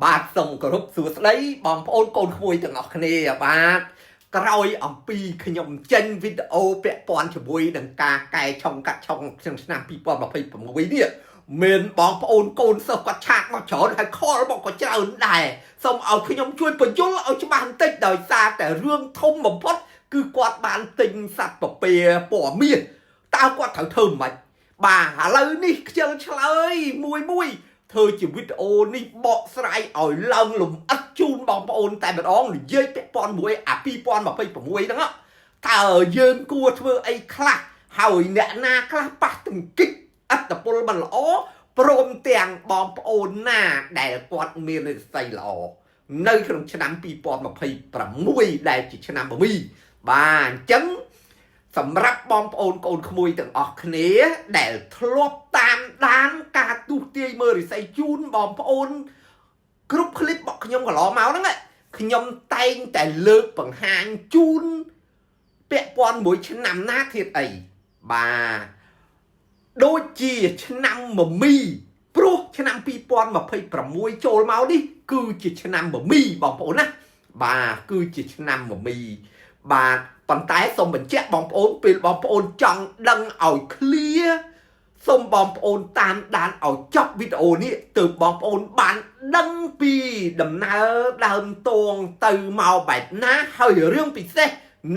បាទសូមគោរពសួស្តីបងប្អូនកូនក្មួយទាំងអស់គ្នាបាទក្រោយអំពីខ្ញុំចេញវីដេអូពាក់ព័ន្ធជាមួយនឹងការកែឆុងកាត់ឆុងក្នុងឆ្នាំ2026នេះមានបងប្អូនកូនសិស្សគាត់ chat មកច្រើនហើយ call មកក៏ច្រើនដែរសូមឲ្យខ្ញុំជួយពន្យល់ឲ្យច្បាស់បន្តិចដោយសារតែរឿងធំបំផុតគឺគាត់បានទិញសត្វពពាពណ៌មាសតើគាត់ត្រូវធ្វើម៉េចបាទឥឡូវនេះខ្ជិលឆ្លើយមួយមួយ ធ្វើជាវីដេអូនេះបកស្រាយឲ្យឡើងលំអិតជូនបងប្អូនតែម្ដងនិយាយពាក់ព័ន្ធមួយអា2026ហ្នឹងតើយើងគួរធ្វើអីខ្លះហើយអ្នកណាខ្លះប៉ះទង្គិចអត្តពលមិនល្អព្រមទាំងបងប្អូនណាដែលគាត់មាននិស្ស័យល្អនៅក្នុងឆ្នាំ2026ដែលជាឆ្នាំមមីបាទអញ្ចឹង សម្រាប់បងប្អូនកូនក្មួយទាំងអស់គ្នាដែលធ្លាប់តាមដានការទុះទាយមើលរិស័យជូនបងប្អូនគ្រប់คลิปរបស់ខ្ញុំកន្លងមកហ្នឹងខ្ញុំតែងតែលើកបង្ហាញជូនពាក់ព័ន្ធមួយឆ្នាំណាធាតអីបាទដូចជាឆ្នាំមមីព្រោះឆ្នាំ2026ចូលមកនេះគឺជាឆ្នាំមមីបងប្អូនណាបាទគឺជាឆ្នាំមមីបាទប៉ុន្តែសូមបញ្ជាក់បងប្អូនពេលបងប្អូនចង់ដឹងឲ្យ clear សូមបងប្អូនតាមដានឲ្យចប់វីដេអូនេះទើបបងប្អូនបានដឹងពីដំណើរដើមតងទៅមកបែបណាហើយរឿងពិសេស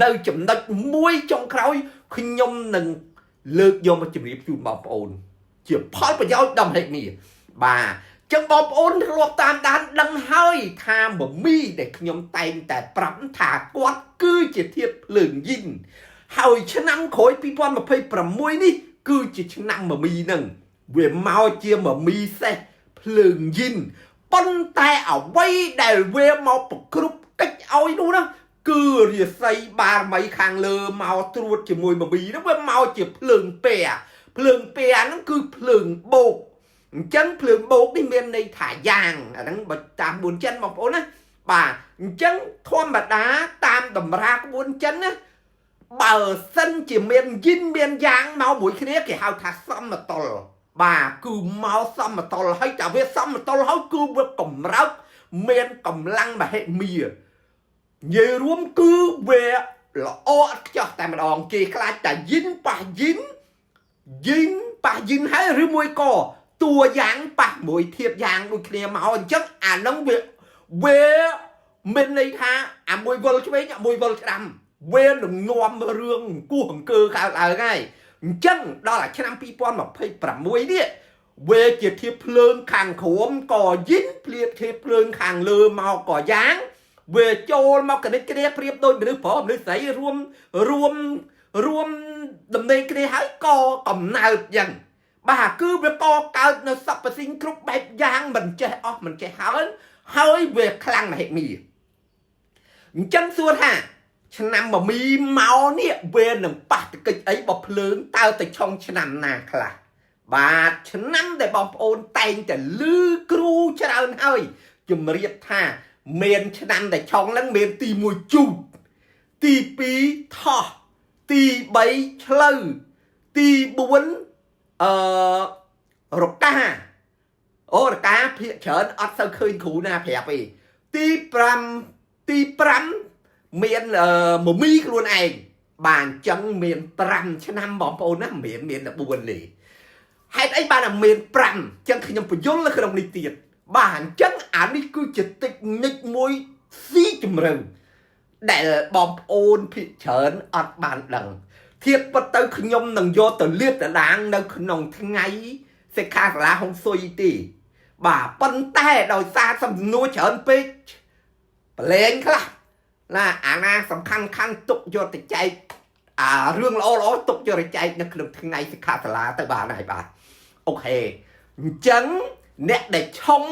នៅចំណុចមួយចុងក្រោយខ្ញុំនឹងលើកយកមកជម្រាបជូនបងប្អូន ជាផលប្រយោជន៍ដល់មហិមាបាទចឹងបងប្អូនធ្លាប់តាមដានដឹងហើយថាមមីដែលខ្ញុំតែងតែប្រាប់ថាគាត់គឺជាធាតុភ្លើងយិនហើយឆ្នាំក្រោយ2026នេះគឺជាឆ្នាំមមីនឹងវាមកជាមមីសេះភ្លើងយិនប៉ុន្តែអ្វីដែលវាមកប្រគ្រប់កិច្ចឲ្យនោះណាគឺរាសីបារមីខាងលើមកត្រួតជាមួយមមីនោះវាមកជាភ្លើងពែភ្លើងពែហ្នឹងគឺភ្លើងបោកអញ្ចឹងភ្លើងបោកនេះមានន័យថាយ៉ាងអាហ្នឹងបើតាម4ចិនបងប្អូនណាបាទអញ្ចឹងធម្មតាតាមតម្រាក្បួនចិនណាបើសិនជាមានយិនមានយ៉ាងមកមួយគ្នាគេហៅថាសមតុលបាទគឺមកសមតុលហើយតែវាសមតុលហើយគឺវាកម្រើកមានកម្លាំងមហិមានិយាយរួមគឺវាល្អអត់ខ្ចោះតែម្ដងគេខ្លាចតែយិនប៉ះយិនយិនប៉ះយិនហើយឬមួយក៏តួយ៉ាងប៉ះមួយធៀបយ៉ាងដូចគ្នាមកអញ្ចឹងអានឹងវាមានន័យថាអាមួយវិលឆ្វេងអាមួយវិលស្ដាំវានឹងនាំរឿងគោះអង្គើកើតឡើងហើយអញ្ចឹងដល់អាឆ្នាំ2026នេះវាជាធៀបភ្លើងខាងក្រោមក៏យិនភ្លៀបធៀបភ្លើងខាងលើមកក៏យ៉ាងវាចូលមកកណិតគ្នាប្រៀបដូចមនុស្សប្រុសមនុស្សស្រីរួមរួមរួមដំណេកគ្នាហើយក៏កំណើតយ៉ាងបាទគឺវាកកើតនៅសពសិញគ្រប់បែបយ៉ាងមិនចេះអស់មិនចេះហើយហើយវាខ្លាំងមហិមាអញ្ចឹងសួរថាឆ្នាំមមីមកនេះវានឹងប៉ះតកិច្ចអីបើភ្លើងតើទៅឆុងឆ្នាំណាខ្លះបាទឆ្នាំដែលបងប្អូនតែងតែលឺគ្រូច្រើនហើយជំរាបថាមានឆ្នាំដែលឆុងហ្នឹងមានទី1ជូតទី2ថោះទី3ឆ្លូវទី4អឺរកាអូរកាភាកច្រើនអត់សូវឃើញគ្រូណាប្រាប់ទេទី5ទី5មានមមីខ្លួនឯងបាទអញ្ចឹងមាន5ឆ្នាំបងប្អូនណាមិនមានតែ4ទេហេតុអីបានតែមាន5អញ្ចឹងខ្ញុំបញ្យល់នៅក្នុងនេះទៀតបាទអញ្ចឹងអានេះគឺជាតិចនិចមួយស៊ីជម្រៅដែលបងប្អូនភាគច្រើនអត់បានដឹងធៀបពិតទៅខ្ញុំនឹងយកទៅលាបតដាងនៅក្នុងថ្ងៃសិក្ខាសាលាហុងស៊ុយទេបាទប៉ុន្តែដោយសារសំណួរច្រើនពេកប្រឡែងខ្លះណាអាណាសំខាន់ខាន់ទុកយកទៅចែកអារឿងល្អល្អទុកយកទៅចែកនៅក្នុងថ្ងៃសិក្ខាសាលាទៅបានហើយបាទ OK អញ្ចឹងអ្នកដែលឆុង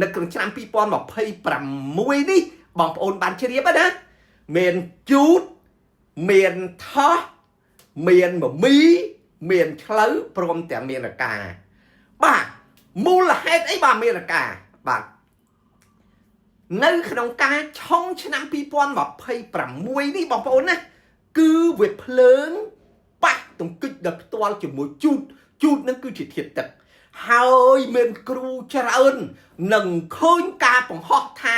នៅក្នុងឆ្នាំ2026នេះបងប្អូនបានជ្រាបណាមានជូតមានថោះមានមមីមានឆ្លូវព្រមទាំងមានរកាបាទមូលហេតុអីបាទមានរកាបាទនៅក្នុងការឆុងឆ្នាំ2026នេះបងប្អូនណាគឺវាភ្លើងប៉ះទង្គិចដោយផ្ទាល់ជាមួយជូតជូតនឹងគឺជាធាតុទឹក ហើយមានគ្រូច្រើននឹងឃើញការបង្ហោះថា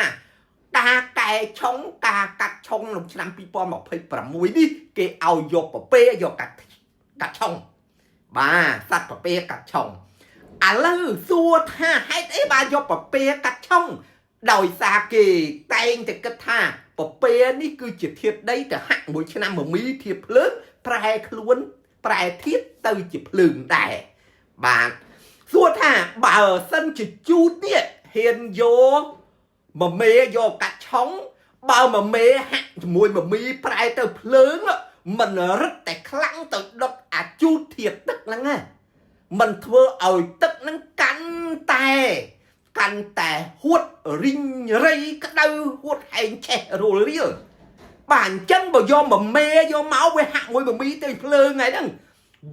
ការកែឆុងការកាត់ឆុងក្នុងឆ្នាំ2026នេះគេឲ្យយកពពែយកកាត់កាត់ឆុងបាទសត្វពពែកាត់ឆុងឥឡូវសួរថាហេតុអីបានយកពពែកាត់ឆុងដោយសារគេតែងតែគិតថាពពែនេះគឺជាធាតុដីទៅហាក់មួយឆ្នាំមមីធាតុភ្លើងប្រែខ្លួនប្រែធាតុទៅជាភ្លើងដែរបាទសួរថាបើសិនជាជូតនេះហ៊ានយកមមេយកកាត់ឆុងបើមមេហាក់ជាមួយមមីប្រែទៅភ្លើងមិនរឹតតែខ្លាំងទៅដុតអាជូតធាតុទឹកហ្នឹងណាមិនធ្វើឲ្យទឹកហ្នឹងកាន់តែកាន់តែហួតរីងរៃក្តៅហួតហែងឆេះរលរៀលបាទអញ្ចឹងបើយកមមេយកមកវាហាក់មួយមមីទៅភ្លើងហើយហ្នឹង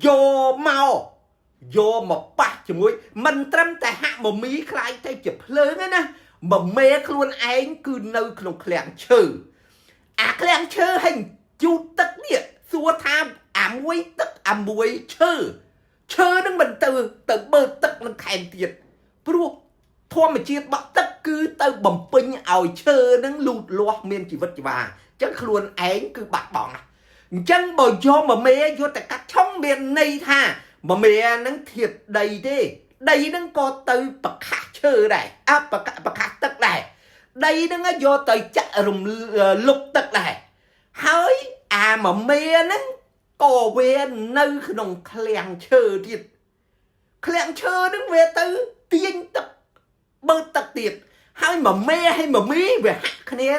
យកមកយកមកប៉ះជាមួយមិនត្រឹមតែហាក់មមីខ្លាយទៅជាភ្លើងទេណាមមេខ្លួនឯងគឺនៅក្នុងឃ្លាំងឈើអាឃ្លាំងឈើហែងជូតទឹកនេះសួរថាអាមួយទឹកអាមួយឈើឈើនឹងមិនទៅទៅបើទឹកនឹងថែមទៀតព្រោះធម្មជាតិបក់ទឹកគឺទៅបំពេញឲ្យឈើនឹងលូតលាស់មានជីវិតជីវ៉ាអញ្ចឹងខ្លួនឯងគឺបាត់បង់អញ្ចឹងបើយកមមេយកតែកាត់ឆុងមានន័យថាមមេនឹងធាតដីទេដីនឹងក៏ទៅប្រខាស់ឈើដែរអប្រប្រខាស់ទឹកដែរដីនឹងយកទៅចាក់រំលុបទឹកដែរហើយអាមមេនឹងក៏វានៅក្នុងឃ្លាំងឈើទៀតឃ្លាំងឈើនឹងវាទៅទាញទឹកបើទឹកទៀតហើយមមេហើយមមីវាហាក់គ្នា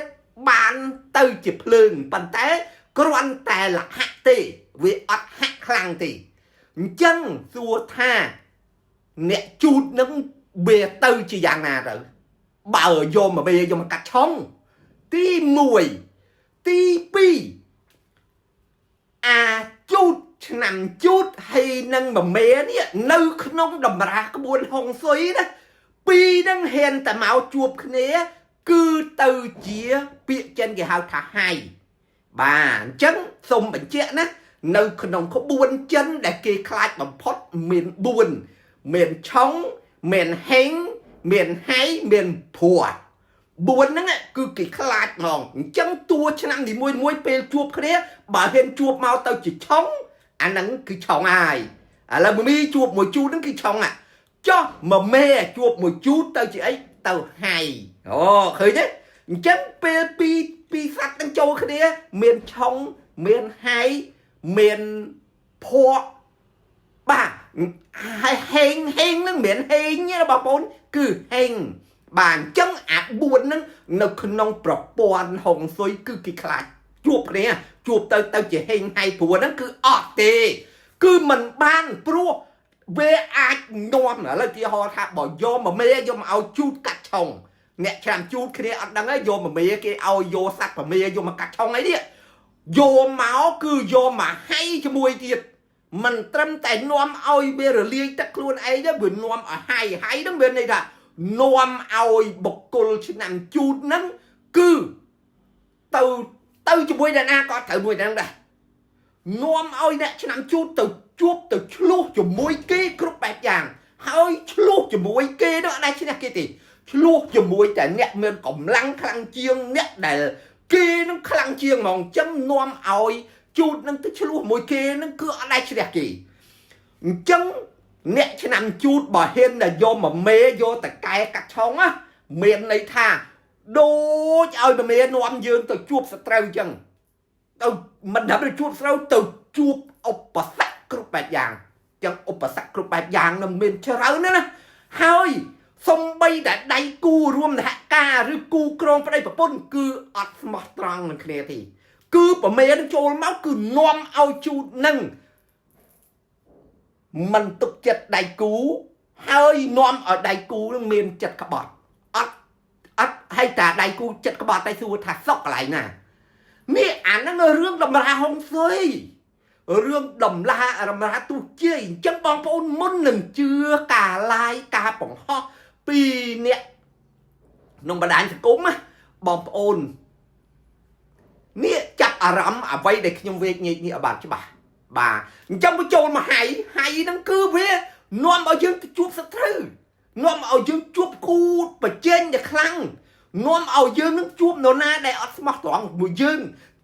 បានទៅជាភ្លើងប៉ុន្តែគ្រាន់តែលហាក់ទេវាអត់ហាក់ខ្លាំងទេអញ្ចឹងសួរថាអ្នកជូតនឹងវាទៅជាយ៉ាងណាទៅបើយកមកវាយកមកកាត់ឆុងទី1ទី2អាជូតឆ្នាំជូតហើយនឹងមមេនេះនៅក្នុងតម្រាក្បួនហុងស៊ុយណាពីរនឹងហ៊ានតែមកជួបគ្នាគឺទៅជាពាក្យចិនគេហៅថាហៃបាទអញ្ចឹងសូមបញ្ជាក់ណានៅក្នុងក្បួនចិនដែលគេខ្លាចបំផុតមាន4មានឆុងមានហេងមានហៃមានភ័រ4ហ្នឹងគឺគេខ្លាចហ្មងអញ្ចឹងតួឆ្នាំនីមួយមួយពេលជួបគ្នាបើហ៊ានជួបមកទៅជាឆុងអាហ្នឹងគឺឆុងហើយឥឡូវមីជួបមួយជូតហ្នឹងគឺឆុងចុះមមេជួបមួយជូតទៅជាអីទៅហៃអូឃើញទេអញ្ចឹងពេលពីរពីរសัตว์នឹងចូលគ្នាមានឆុងមានហៃមានភ័ក្របាទហើយហេងហេងនឹងមិនមែនហេងទេបងប្អូនគឺហេងបាទអញ្ចឹងអា4ហ្នឹងនៅក្នុងប្រព័ន្ធហុងស៊ុយគឺគេខ្លាចជួបគ្នាជួបទៅទៅជាហេងហៃព្រោះហ្នឹងគឺអត់ទេគឺមិនបានព្រោះវាអាចនាំឥឡូវទីហោថាបើយកមកមេយកមកឲ្យជូតកាត់ឆុងអ្នកឆ្នាំជូតគ្នាអត់ដឹងទេយកមកមេគេឲ្យយកសัตว์ប្រមេយកមកកាត់ឆុងអីនេះយកមកគឺយកមកហៃជាមួយទៀតមិនត្រឹមតែនាំឲ្យវារលាយទឹកខ្លួនឯងទេវានាំឲ្យហៃហៃហ្នឹងមានន័យថានាំឲ្យបុគ្គលឆ្នាំជូតហ្នឹងគឺទៅទៅជាមួយអ្នកណាក៏ត្រូវមួយហ្នឹងដែរនាំឲ្យអ្នកឆ្នាំជូតទៅជួបទៅឆ្លោះជាមួយគេគ្រប់បែបយ៉ាងហើយឆ្លោះជាមួយគេនោះអត់ដែរឈ្នះគេទេឆ្លោះជាមួយតែអ្នកមានកម្លាំងខ្លាំងជាងអ្នកដែលគេនឹងខ្លាំងជាងហ្មងចឹងនាំឲ្យជូតនឹងទៅឆ្លោះមួយគេនឹងគឺអត់ដែរឈ្នះគេអញ្ចឹងអ្នកឆ្នាំជូតបើហ៊ានតែយកមកមេយកតកែកាត់ឆុងណាមានន័យថាដូចឲ្យមមេនាំយើងទៅជួបសត្រូវអញ្ចឹងទៅមិនដល់ទៅជួបសត្រូវទៅជួបឧបសគ្គគ្រប់បែបយ៉ាងចឹងឧបសគ្គគ្រប់បែបយ៉ាងនឹងមានច្រើនណាស់ណាហើយសំបីតែដៃគូរួមសហការឬគូក្រងប្តីប្រពន្ធគឺអត់ស្មោះត្រង់នឹងគ្នាទេគឺប្រមេនឹងចូលមកគឺនាំឲ្យជូតនឹងមិនទុកចិត្តដៃគូហើយនាំឲ្យដៃគូនឹងមានចិត្តក្បត់អត់អត់ឲ្យតាដៃគូចិត្តក្បត់តែសួរថាសុកកន្លែងណានេះអាហ្នឹងរឿងតម្រាហុងស៊ុយរឿងតម្លារំរាទុះជាយអញ្ចឹងបងប្អូនមុននឹងជឿការឡាយការបង្ហោះពីអ្នកក្នុងបណ្ដាញសង្គមណាបងប្អូននេះចាប់អារម្មណ៍អ្វីដែលខ្ញុំវេកញែកនេះឲ្យបានច្បាស់បាទអញ្ចឹងវាចូលមកហៃហៃហ្នឹងគឺវា នាំឲ្យយើងទៅជួបសត្រូវនាំឲ្យយើងជួបគូប្រជែងដែលខ្លាំងនាំឲ្យយើងនឹងជួបនរណាដែលអត់ស្មោះត្រង់មួយយើង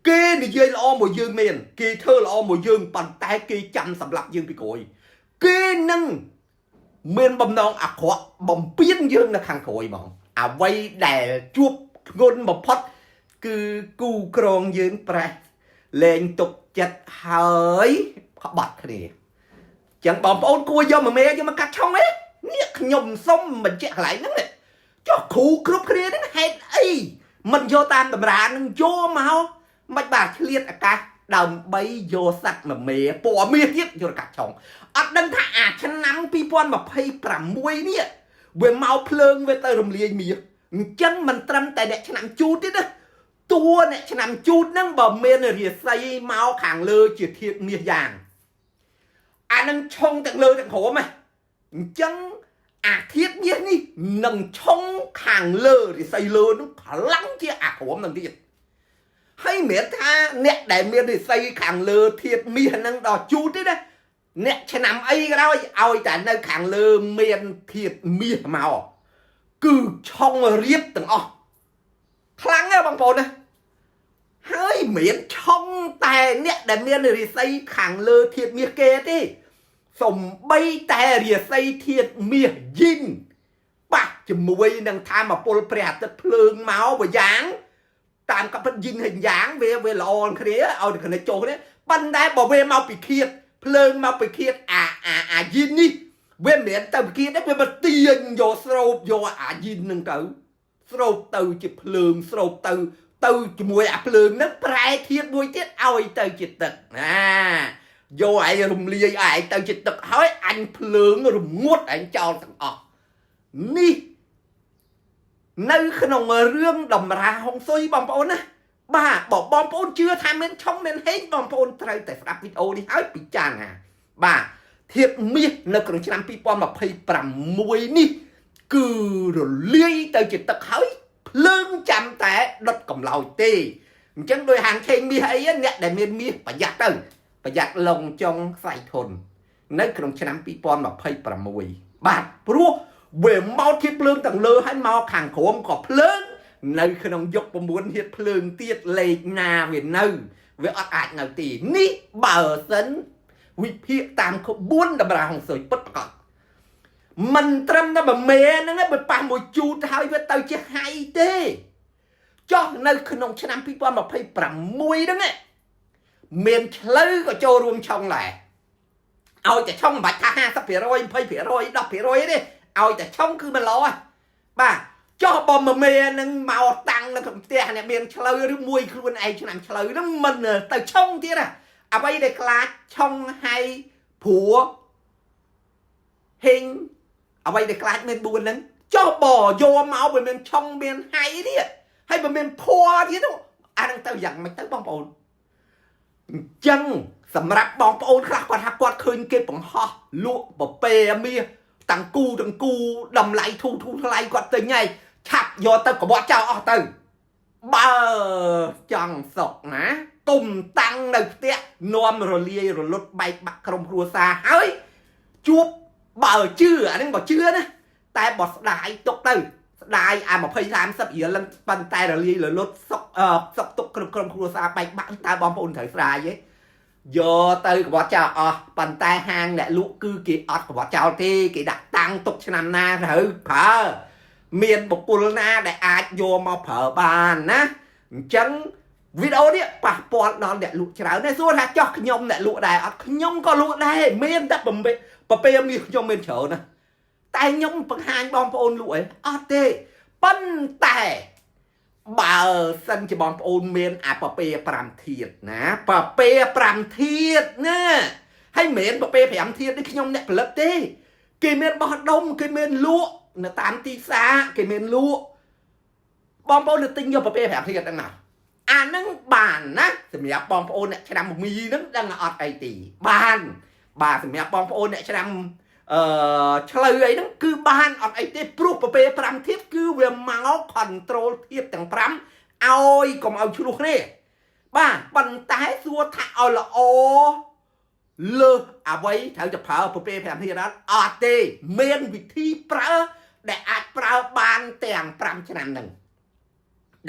គេនិយាយល្អមួយយើងមានគេធ្វើល្អមួយយើងប៉ុន្តែគេចាំសម្លាប់យើងពីក្រោយគេនឹងមានបំណងអាក្រក់បំពេញយើងនៅខាងក្រោយហ្មងអ្វីដែលជួបធ្ងន់បំផុតគឺគូក្រងយើងប្រេះលែងទុកចិត្តហើយក្បត់គ្នាចឹងបងប្អូនគួរយកមកមេយកមកកាត់ឆុងឯនេះខ្ញុំសុំបញ្ជាក់កន្លែងហ្នឹងចុះគ្រូគ្រប់គ្នាហ្នឹងហេតុអីមិនយកតាមតម្រានឹងយកមកមិនបាទឆ្លៀតឱកាសដើម្បីយកសัตว์មមេពណ៌មាសទៀតយកកាត់ឆុងអត់ដឹងថាអាឆ្នាំ2026នេះវាមកភ្លើងវាទៅរំលាយមាសអញ្ចឹងមិនត្រឹមតែអ្នកឆ្នាំជូតទេណាតួអ្នកឆ្នាំជូតហ្នឹងបើមានរាសីមកខាងលើជាធាតុមាសយ៉ាងអានឹងឆុងទាំងលើទាំងក្រោមហ៎អញ្ចឹងអាធាតុមាសនេះនឹងឆុងខាងលើរាសីលើនឹងខ្លាំងជាអាក្រោមនឹងទៀតហើយមិនថាអ្នកដែលមានរាសីខាងលើធាតុមាសហ្នឹងដល់ជូតទេណាអ្នកឆ្នាំអីក៏ដោយឲ្យតែនៅខាងលើមានធាតុមាសមកគឺឆុងរៀបទាំងអស់ខ្លាំងណាស់បងប្អូនណាហើយមិនឆុងតែអ្នកដែលមានរាសីខាងលើធាតុមាសគេទេសំបីតែរាសីធាតុមាសយីនប៉ះជាមួយនឹងធម្មពលព្រះអាទិត្យភ្លើងមកមួយយ៉ាងតាមកពិតយីនហើយយ៉ាងវាល្អគ្នាឲ្យគ្នាចូលគ្នាប៉ុន្តែបើវាមកពីឃាតភ្លើងមកពីឃាតអាអាអាយីននេះវាមិនមែនទៅពីឃាតទេវាមកទាញយកស្រូបយកអាយីននឹងទៅស្រូបទៅជាភ្លើងស្រូបទៅជាមួយអាភ្លើងហ្នឹងប្រែធាតុមួយទៀតឲ្យទៅជាទឹកណាយកឯងរំលាយឯងទៅជាទឹកហើយអញភ្លើងរងួតឯងចោលទាំងអស់នេះនៅក្នុងរឿងតម្រាហុងស៊ុយបងប្អូនណាបាទបើបងប្អូនជឿថាមានឆុងមានហេងបងប្អូនត្រូវតែស្ដាប់វីដេអូនេះហើយពិចារណាបាទធាតុមាសនៅក្នុងឆ្នាំ2026នេះគឺរលាយទៅជាទឹកហើយភ្លើងចាំតែដុតកម្លោចទេអញ្ចឹងដោយហាងឆេងមាសអីអ្នកដែលមានមាសប្រយ័ត្នទៅប្រយ័ត្នលងចុងខ្សែធននៅក្នុងឆ្នាំ2026បាទព្រោះវាមកធាតុភ្លើងទាំងលើហើយមកខាងក្រោមក៏ភ្លើងនៅក្នុងយុគ9ធាតុភ្លើងទៀតលេខណាវានៅវាអត់អាចនៅទីនេះបើសិនវិភាគតាមក្បួនតម្រាហុងស៊ុយពិតប្រាកដមិនត្រឹមតែបមេហ្នឹងបើប៉ះមួយជូតហើយវាទៅជាហៃទេចុះនៅក្នុងឆ្នាំ2026ហ្នឹងមានឆ្លូវក៏ចូលរួមឆុងដែរឲ្យតែឆុងមិនបាច់ថា50% 20% 10%ទេឲ្យតែឆុងគឺមិនល្អបាទចុះបើមមេនឹងមកតាំងនៅក្នុងផ្ទះអ្នកមានឆ្លូវឬមួយខ្លួនឯងឆ្នាំឆ្លូវហ្នឹងមិនទៅឆុងទៀតណាអ្វីដែលខ្លាចឆុងហៃព្រោះហេងអ្វីដែលខ្លាចមាន4ហ្នឹងចុះបើយកមកវាមានឆុងមានហៃទៀតហើយបើមានភ័រទៀតអាហ្នឹងទៅយ៉ាងម៉េចទៅបងប្អូនអញ្ចឹងសម្រាប់បងប្អូនខ្លះគាត់ថាគាត់ឃើញគេបង្ហោះលក់ពពែមាសតាំងគូតាំងគូតម្លៃធូរធូរថ្លៃគាត់ទិញហើយឆាប់យកទៅកបត់ចោលអស់ទៅបើចង់សុកណាទុំតាំងនៅផ្ទះនាំរលាយរលត់បែកបាក់ក្រុមគ្រួសារហើយជួបបើជឿអាហ្នឹងបើជឿណាតែបើស្ដាយទុកទៅស្ដាយអា20 30រៀលឡើងប៉ុន្តែរលាយរលត់សុកសុកទុកក្រុមក្រុមគ្រួសារបែកបាក់តើបងប្អូនត្រូវស្ដាយទេយកទៅកបត់ចោលអស់ប៉ុន្តែហាងអ្នកលក់គឺគេអត់កបត់ចោលទេគេដាក់តាំងទុកឆ្នាំណាត្រូវប្រើមានបុគ្គលណាដែលអាចយកមកប្រើបានណាអញ្ចឹងវីដេអូនេះប៉ះពាល់ដល់អ្នកលក់ច្រើនដែរសួរថាចោះខ្ញុំអ្នកលក់ដែរអត់ខ្ញុំក៏លក់ដែរមានតែប្រពែមាសខ្ញុំមានច្រើនណាតែខ្ញុំបង្ហាញបងប្អូនលក់អីអត់ទេប៉ុន្តែបើសិនជាបងប្អូនមានអាពពែ5ធាតុណាពពែ5ធាតុណាហើយមិនមែនពពែ5ធាតុនេះខ្ញុំអ្នកផលិតទេគេមានបោះដុំគេមានលក់នៅតាមទីផ្សារគេមានលក់បងប្អូនទៅទិញយកពពែ5ធាតុហ្នឹងណាអាហ្នឹងបានណាសម្រាប់បងប្អូនអ្នកឆ្នាំមីហ្នឹងដឹងអត់អីទីបានបាទសម្រាប់បងប្អូនអ្នកឆ្នាំឆ្លូវអីហ្នឹងគឺបានអត់អីទេព្រោះពពែ5ធាតុគឺវាមក control ធាតុទាំង5ឲ្យកុំឲ្យឆ្លោះគ្នាបាទប៉ុន្តែសួរថាឲ្យល្អ លើសអ្វីត្រូវតែប្រើប្រភេទ5ធាតុអត់អត់ទេមានវិធីប្រើដែលអាចប្រើបានទាំង5ឆ្នាំហ្នឹង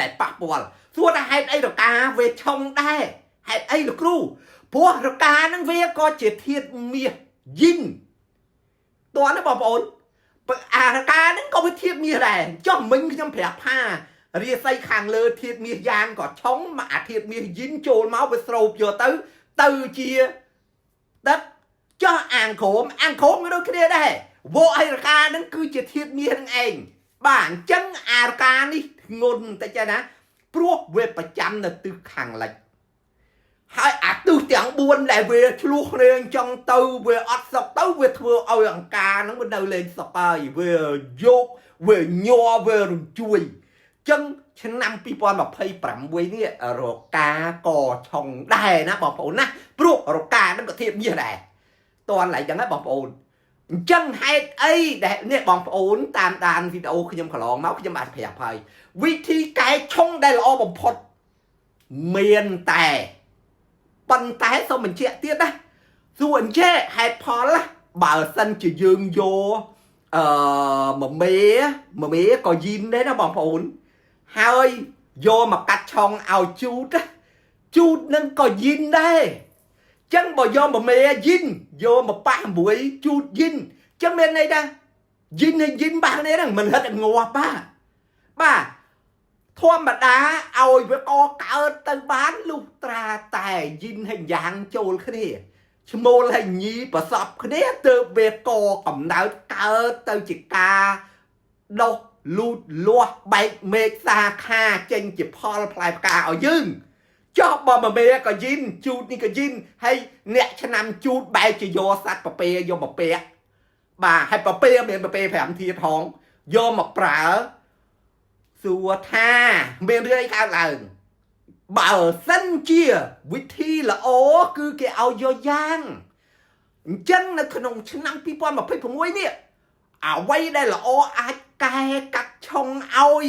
ដែលប៉ះពាល់សួរថាហេតុអីរកាវាឆុងដែរហេតុអីលោកគ្រូព្រោះរកាហ្នឹងវាក៏ជាធាតុមាសយីនតោះណាបងប្អូនអារកាហ្នឹងក៏វាធាតុមាសដែរចុះមិញខ្ញុំប្រាប់ថារាសីខាងលើធាតុមាសយ៉ាងក៏ឆុងមកអាធាតុមាសយីនចូលមកវាស្រូបយកទៅទៅជាទឹកចុះអាងក្រមអាងក្រមក៏ដូចគ្នាដែរវក់ឲ្យរកាហ្នឹងគឺជាធាតុមាសហ្នឹងឯងបាទអញ្ចឹងអារកានេះធ្ងន់បន្តិចណាព្រោះវាប្រចាំនៅទិសខាងលិចហើយអាទិសទាំង4ដែលវាឆ្លោះគ្នាអញ្ចឹងទៅវាអត់សុខទៅវាធ្វើឲ្យអង្ការហ្នឹងវានៅលេងសុខហើយវាយកវាញ័រវារញ្ជួយចឹងឆ្នាំ2026នេះរកាក៏ឆុងដែរណាបងប្អូនណាព្រោះរកាហ្នឹងក៏ធៀបមាសដែរតន់ឡើយចឹងណាបងប្អូនអញ្ចឹងហេតុអីដែលនេះបងប្អូនតាមដានវីដេអូខ្ញុំកន្លងមកខ្ញុំបានប្រាប់ហើយវិធីកែឆុងដែលល្អបំផុតមានតែប៉ុន្តែសូមបញ្ជាក់ទៀតណាសួរអញ្ចេះហេតុផលណាបើសិនជាយើងយកអឺមមេមមេក៏យីនដែរណាបងប្អូនហើយយកមកកាត់ឆុងឲ្យជូតណាជូតនឹងក៏យីនដែរចឹងបើយកមមេយីនយកមកប៉ះមួយជូតយីនចឹងមានន័យថាយីននិងយីនប៉ះគ្នាហ្នឹងមិនហិតឲ្យងាប់បាទបាទធម្មតាឲ្យវាកកើតទៅបានលុះត្រាតែយីនហើយយ៉ាងចូលគ្នាឈ្មោលហើយញីប្រសពគ្នាទើបវាកកំណើតកើតទៅជាការដុះលូតលាស់បែកមេឃសាខាចេញជាផលផ្លែផ្កាឲ្យយើងចោះបើមមេក៏យីនជូតនេះក៏យីនហើយអ្នកឆ្នាំជូតបែកជាយកសัตว์ប្រពេយកមកពាក់បាទហើយប្រពេមានប្រពេ5ធាតុហងយកមកប្រើសួរថាមានរឿងអីកើតឡើងបើសិនជាវិធីល្អគឺគេឲ្យយកយ៉ាងអញ្ចឹងនៅក្នុងឆ្នាំ2026នេះអ្វីដែលល្អអាចកែកាត់ឆុងឲ្យ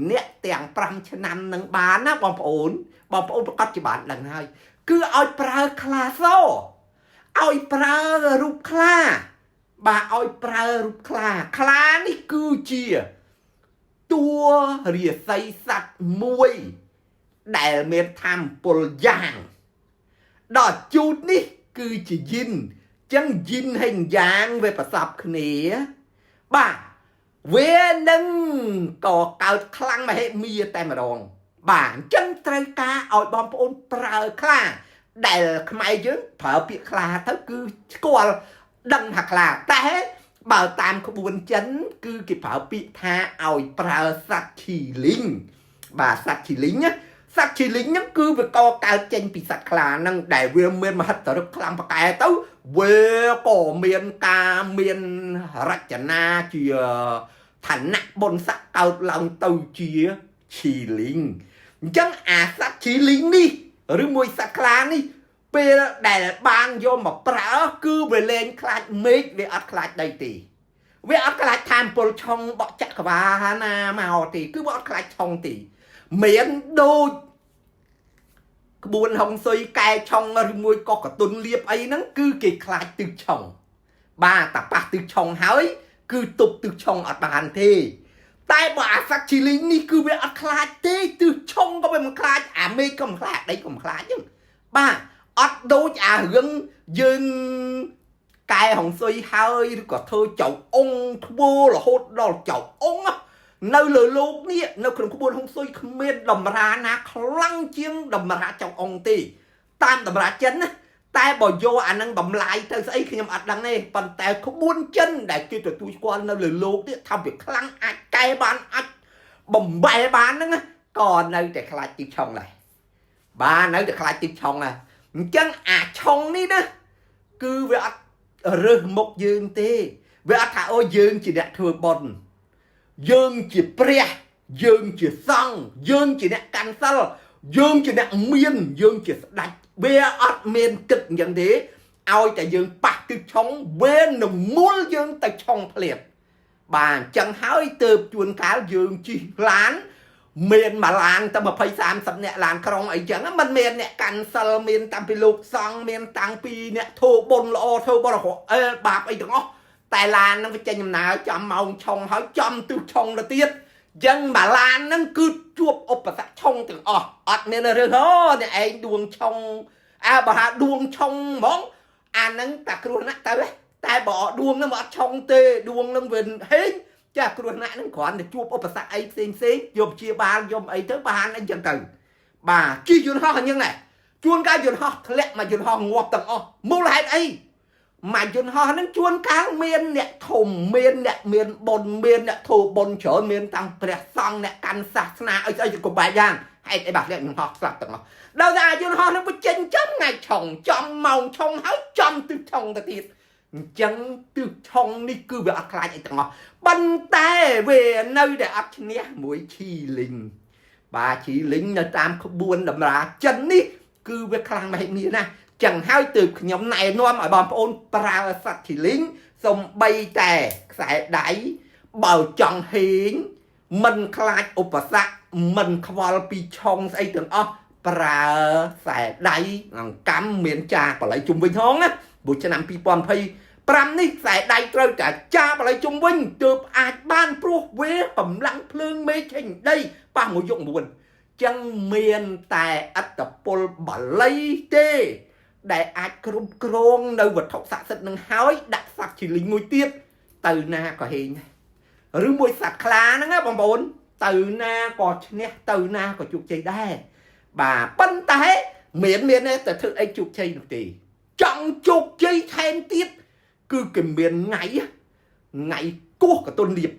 អ្នកទាំង5ឆ្នាំនឹងបានណាបងប្អូនបងប្អូនប្រកាសជាបានដឹងហើយគឺឲ្យប្រើខ្លាសឲ្យប្រើរូបខ្លាបាទឲ្យប្រើរូបខ្លាខ្លានេះគឺជាតួរាសីសត្វមួយដែលមានធម្មពលយ៉ាងដល់ជូតនេះគឺជាយិនចឹងយិនហើយយ៉ាងវាប្រសពគ្នាបាទវានឹងក៏កើតខ្លាំងមហិមាតែម្ដងបាទអញ្ចឹងត្រូវការឲ្យបងប្អូនប្រើខ្លាដែលខ្មែរយើងប្រើពាក្យខ្លាទៅគឺស្គាល់ដឹងថាខ្លាតែបើតាមក្បួនចិនគឺគេប្រើពាក្យថាឲ្យប្រើសត្វឈីលីងបាទសត្វឈីលីងណាសត្វឈីលីងហ្នឹងគឺវាកកើតចេញពីសត្វខ្លាហ្នឹងដែលវាមានមហិទ្ធិឫទ្ធិខ្លាំងប្រកែទៅវាក៏មានការមានរចនាជាឋានៈបុណ្យស័ក្តិកើតឡើងទៅជាឈីលីងអញ្ចឹងអាសត្វឈីលីងនេះឬមួយសត្វខ្លានេះពេលដែលបានយកមកប្រើគឺវាលែងខ្លាចមេឃវាអត់ខ្លាចដីទេវាអត់ខ្លាចឋានពលឆុងបក់ចក្រវាលណាមកទេគឺវាអត់ខ្លាចឆុងទេមានដូចក្បួនហុងស៊ុយកែឆុងឬមួយក៏កតុនលៀបអីហ្នឹងគឺគេខ្លាចទឹកឆុងបាទតាប៉ះទឹកឆុងហើយគឺទប់ទឹកឆុងអត់បានទេតែបើអាសត្វជីលីងនេះគឺវាអត់ខ្លាចទេទិសឆុងក៏វាមិនខ្លាចអាមេឃក៏មិនខ្លាចដីក៏មិនខ្លាចហ្នឹងបាទអត់ដូចអារឿងយើងកែហុងស៊ុយហើយឬក៏ធ្វើចៅអងធ្វើរហូតដល់ចៅអងនៅលើលោកនេះនៅក្នុងក្បួនហុងស៊ុយគ្មានតម្រាណាខ្លាំងជាងតម្រាចៅអងទេតាមតម្រាចិនណាតែបើយកអានឹងបំលាយទៅស្អីខ្ញុំអត់ដឹងទេប៉ុន្តែក្បួនចិនដែលគេទទួលស្គាល់នៅលើលោកនេះថាវាខ្លាំងអាចកែបានអាចបំបែបានហ្នឹងក៏នៅតែខ្លាចទីឆុងដែរបាទនៅតែខ្លាចទីឆុងដែរអញ្ចឹងអាឆុងនេះណាគឺវាអត់រើសមុខយើងទេវាអត់ថាអូយើងជាអ្នកធ្វើបុណ្យយើងជាព្រះយើងជាសង្ឃយើងជាអ្នកកាន់សិលយើងជាអ្នកមានយើងជាស្ដេចវាអត់មានគិតអញ្ចឹងទេឲ្យតែយើងប៉ះទឹកឆុងវានឹងមូលយើងទៅឆុងភ្លាមបាទអញ្ចឹងហើយទៅជួនកាលយើងជិះឡាន មានមួយឡានទៅ20 30អ្នកឡានក្រុងអីចឹងมันមានអ្នកកាន់សិលមានតាំងពីលោកសង្ឃមានតាំងពីអ្នកធ្វើបុណ្យល្អធ្វើបុណ្យអឺបាបអីទាំងអស់តែឡានហ្នឹងវាចេញដំណើរចំម៉ោងឆុងហើយចំទិសឆុងទៅទៀតចឹងមួយឡានហ្នឹងគឺជួបឧបសគ្គឆុងទាំងអស់អត់មានរឿងអូអ្នកឯងដួងឆុងអើបើថាដួងឆុងហ្មងអាហ្នឹងតាគ្រោះថ្នាក់ទៅតែបើដួងហ្នឹងវាអត់ឆុងទេដួងហ្នឹងវាហេងចាគ្រោះថ្នាក់ហ្នឹងគ្រាន់តែជួបឧបសគ្គអីផ្សេងផ្សេងយកព្យាបាលយកអីទៅបានអីចឹងទៅបាទជិះយន្តហោះអញ្ចឹងដែរជួនកាលយន្តហោះធ្លាក់មកយន្តហោះងាប់ទាំងអស់មូលហេតុអីមកយន្តហោះហ្នឹងជួនកាលមានអ្នកធំមានអ្នកមានបុណ្យមានអ្នកធ្វើបុណ្យច្រើនមានតាំងព្រះសង្ឃអ្នកកាន់សាសនាអីស្អីក៏បែបយ៉ាងហេតុអីបាទធ្លាក់យន្តហោះស្លាប់ទាំងអស់ដល់តែយន្តហោះហ្នឹងវាចេញចំថ្ងៃឆុងចំម៉ោងឆុងហើយចំទិសឆុងទៅទៀតអញ្ចឹងទិសឆុងនេះគឺវាអត់ខ្លាចអីទាំងអស់ប៉ុន្តែវានៅតែអត់ឈ្នះមួយឈីលីងបាទឈីលីងនៅតាមក្បួនតម្រាចិននេះគឺវាខ្លាំងមហិមាណាស់ចឹងហើយទើបខ្ញុំណែនាំឲ្យបងប្អូនប្រើសត្វឈីលីងសំបីតែខ្សែដៃបើចង់ហេងមិនខ្លាចឧបសគ្គមិនខ្វល់ពីឆុងស្អីទាំងអស់ប្រើខ្សែដៃអង្កាំមានចាបល័យជុំវិញហងណាព្រោះឆ្នាំ2025នេះខ្សែដៃត្រូវតែចាបល័យជុំវិញទើបអាចបានព្រោះវាកម្លាំងភ្លើងមេឃេញដីប៉ះមួយយុគ9ចឹងមានតែអត្តពលបល័យទេដែលអាចគ្រប់គ្រងនៅវត្ថុស័ក្តិសិទ្ធិនឹងហើយដាក់សត្វជាលីងមួយទៀតទៅណាក៏ហេងដែរឬមួយសត្វខ្លាហ្នឹងណាបងប្អូនទៅណាក៏ឈ្នះទៅណាក៏ជោគជ័យដែរបាទប៉ុន្តែមានមានទេតែធ្វើអីជោគជ័យនោះទេចង់ជោគជ័យថែមទៀតគឺគេមានថ្ងៃថ្ងៃគោះកតុនលៀប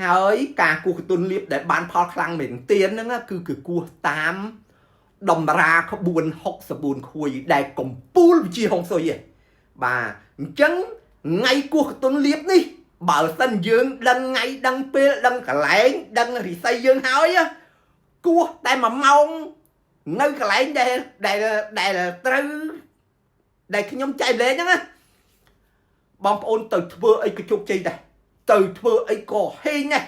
ហើយការគោះកតុនលៀបដែលបានផលខ្លាំងមែនទៀនហ្នឹងគឺគឺគោះតាមតម្រាក្បួន64ខួយដែលកំពូលវិជាហុងស៊ុយឯងបាទអញ្ចឹងថ្ងៃគោះកតុនលៀបនេះបើសិនយើងដឹងថ្ងៃដឹងពេលដឹងកន្លែងដឹងរិស័យយើងហើយគោះតែ1ម៉ោងនៅកន្លែងដែលដែលដែលត្រូវដែលខ្ញុំចែកលេងហ្នឹងណាបងប្អូនទៅធ្វើអីក៏ជោគជ័យដែរទៅធ្វើអីក៏ហេងដែរ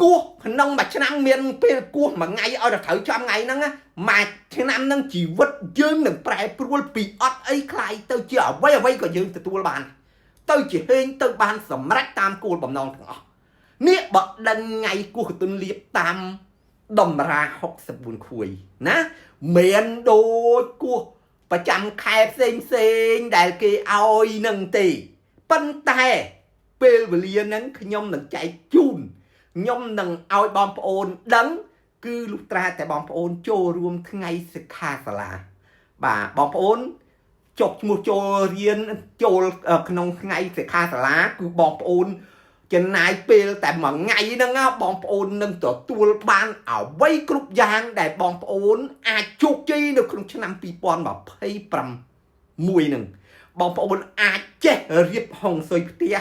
គោះក្នុងមួយឆ្នាំមានពេលគោះមួយថ្ងៃឲ្យតែត្រូវចំថ្ងៃហ្នឹងណាមួយឆ្នាំហ្នឹងជីវិតយើងនឹងប្រែប្រួលពីអត់អីខ្លាយទៅជាអ្វីអ្វីក៏យើងទទួលបានទៅជាហេងទៅបានសម្រេចតាមគោលបំណងទាំងអស់នេះបើដឹងថ្ងៃគោះកតុនលៀបតាមតម្រា64ខួយណាមានដូចគោះប្រចាំខែផ្សេងផ្សេងដែលគេឲ្យនឹងទេប៉ុន្តែពេលវេលាហ្នឹងខ្ញុំនឹងចែកជូនខ្ញុំនឹងឲ្យបងប្អូនដឹងគឺលុះត្រាតែបងប្អូនចូលរួមថ្ងៃសិក្ខាសាលាបាទបងប្អូនចុះឈ្មោះចូលរៀនចូលក្នុងថ្ងៃសិក្ខាសាលាគឺបងប្អូនចំណាយពេលតែមួយថ្ងៃហ្នឹងបងប្អូននឹងទទួលបានអ្វីគ្រប់យ៉ាងដែលបងប្អូនអាចជោគជ័យនៅក្នុងឆ្នាំ2026ហ្នឹងបងប្អូនអាចចេះរៀបហុងស៊ុយផ្ទះ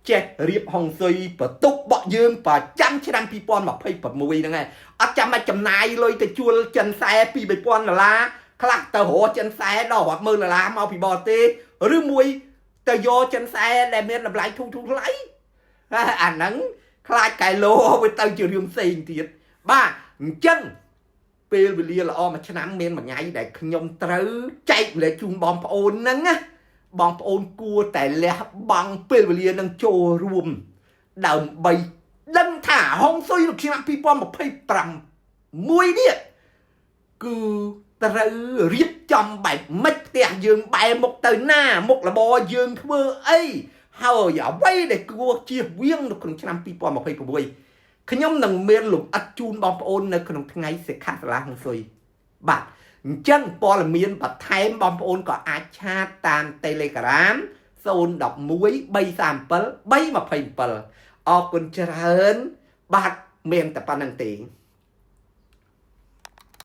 ចេះរៀបហុងស៊ុយបន្ទប់បក់យើងប្រចាំឆ្នាំ2026ហ្នឹងឯងអត់ចាំបាច់ចំណាយលុយទៅជួលចិនខ្សែ2 3000ដុល្លារខ្លះទៅរកចិនខ្សែដល់រាប់ម៉ឺនដុល្លារមកពីបរទេសឬមួយទៅយកចិនខ្សែដែលមានតម្លៃធូរធូរថ្លៃអាហ្នឹងខ្លាចកែឡូវាទៅជារឿងផ្សេងទៀតបាទអញ្ចឹងពេលវេលាល្អមួយឆ្នាំមានមួយថ្ងៃដែលខ្ញុំត្រូវចែកម្លែកជូនបងប្អូនហ្នឹងណាបងប្អូនគួរតែលះបង់ពេលវេលានឹងចូលរួមដើម្បីដឹងថាហុងស៊ុយនៅឆ្នាំ2026មួយនេះគឺត្រូវរៀបចំបែបម៉េចផ្ទះយើងបែរមុខទៅណាមុខរបរយើងធ្វើអីហើយអ្វីដែលគួរជៀសវាងនៅក្នុងឆ្នាំ2026ខ្ញុំនឹងមានលំអិតជូនបងប្អូននៅក្នុងថ្ងៃសិក្ខាសាលាហុងស៊ុយបាទអញ្ចឹងព័ត៌មានបន្ថែមបងប្អូនក៏អាចឆាតតាម Telegram 011 337 327អរគុណច្រើនបាទមានតែប៉ុណ្្នឹងទេ។